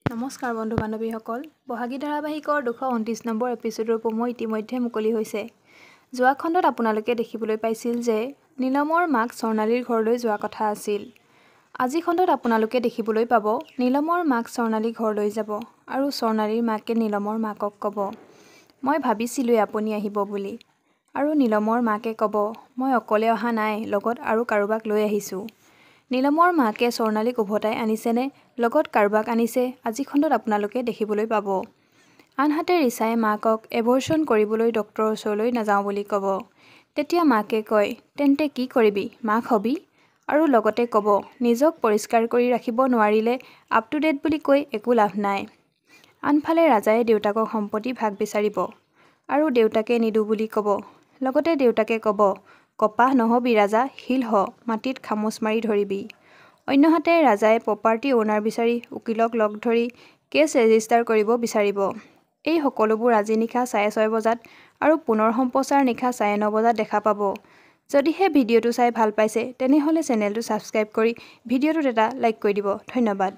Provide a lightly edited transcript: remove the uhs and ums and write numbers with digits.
নমস্কাৰ বন্ধু বান্ধৱীসকল, বহাগী ধাৰাবাহিকৰ 229 number এপিছ'ডৰ promo ইতিমধ্যে মুকলি হৈছে। যোৱা খণ্ডত আপোনালোকে দেখিবলৈ পাইছিল যে নীলমৰ মাক স্বৰ্ণালীৰ ঘৰলৈ যোৱা কথা আছিল। আজি খণ্ডত আপোনালোকে দেখিবলৈ পাব নীলমৰ মাক স্বৰ্ণালী ঘৰলৈ যাব আৰু স্বৰ্ণালীৰ মাকে নীলমৰ মাকক ক'ব, মই ভাবিছিলোঁৱেই আপুনি আহিব বুলি। আৰু নীলমৰ মাকে ক'ব, মই অকলে অহা নাই, লগত আৰু কাৰোবাক লৈ আহিছোঁ। নীলমৰ মাকে স্বৰ্ণালীক উভতাই আনিছেনে লগত কাৰোবাক আনিছে আজি খণ্ডত আপোনালোকে দেখিবলৈ পাব। আনহাতে ৰিচাই মাকক এবৰ্চন কৰিবলৈ ডক্তৰৰ ওচৰলৈ নাযাওঁ বুলি ক'ব। তেতিয়া মাকে কয়, তেন্তে কি কৰিবি, মাক হবি? আৰু লগতে ক'ব, নিজক পৰিষ্কাৰ কৰি ৰাখিব নোৱাৰিলে আপ টু ডেট বুলি কৈ একো লাভ নাই। আনফালে ৰাজাই দেউতাকক সম্পত্তি ভাগ বিচাৰিব আৰু দেউতাকে নিদো বুলি ক'ব। লগতে দেউতাকে ক'ব, কপাহ নহবি ৰাজা, শিল হ, মাটিত খামোচ মাৰি ধৰিবি। অন্যহাতে ৰাজাই প্ৰপাৰ্টি অ'নাৰ বিচাৰি উকিলক লগ ধৰি কেছ ৰেজিষ্টাৰ কৰিব বিচাৰিব। এই সকলোবোৰ আজি নিশা 6:30 বজাত আৰু পুনৰ সম্প্ৰচাৰ নিশা 9:30 বজাত দেখা পাব। যদিহে ভিডিঅ'টো চাই ভাল পাইছে তেনেহ'লে চেনেলটো ছাবস্ক্ৰাইব কৰি ভিডিঅ'টোত এটা লাইক কৰি দিব। ধন্যবাদ।